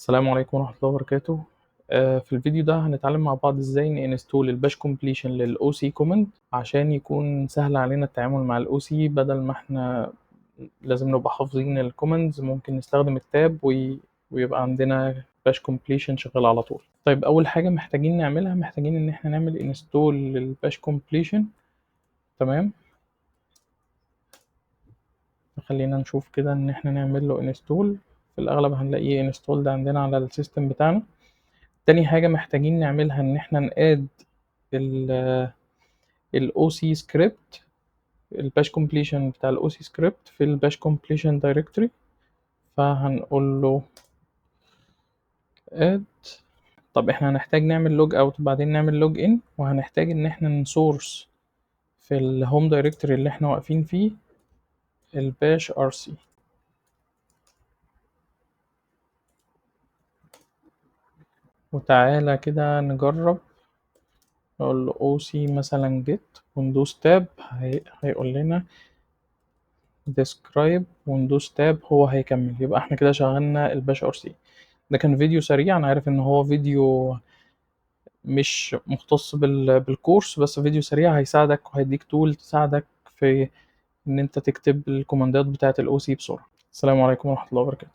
السلام عليكم ورحمة الله وبركاته. في الفيديو ده هنتعلم مع بعض ازاي ن install ال bash completion لل OC command عشان يكون سهل علينا التعامل مع ال OC، بدل ما احنا لازم نبقى حافظين ال commands ممكن نستخدم ال tab ويبقى عندنا bash completion شغال على طول. طيب اول حاجة محتاجين نعملها، محتاجين ان احنا نعمل install لل bash completion. تمام، خلينا نشوف كده ان احنا نعمل له install. في الاغلب هنلاقيه install ده عندنا على ال system بتاعنا. تاني حاجة محتاجين نعملها ان احنا ن add ال OC script، ال bash completion بتاع ال OC script في ال bash completion directory، فهنقول له add. طب احنا هنحتاج نعمل log out وبعدين نعمل log in، وهنحتاج ان احنا ن source في ال home directory اللي احنا واقفين فيه ال bash rc. وتعالى كده نجرب، نقول له OC مثلا get وندوس tab، هيقول لنا describe وندوس tab هو هيكمل. يبقى احنا كده شغلنا ال bash rc. ده كان فيديو سريع، انا عارف ان هو فيديو مش مختص بالكورس، بس فيديو سريع هيساعدك وهيديك tool تساعدك في ان انت تكتب ال command ات بتاعة ال OC بسرعة. السلام عليكم ورحمة الله وبركاته.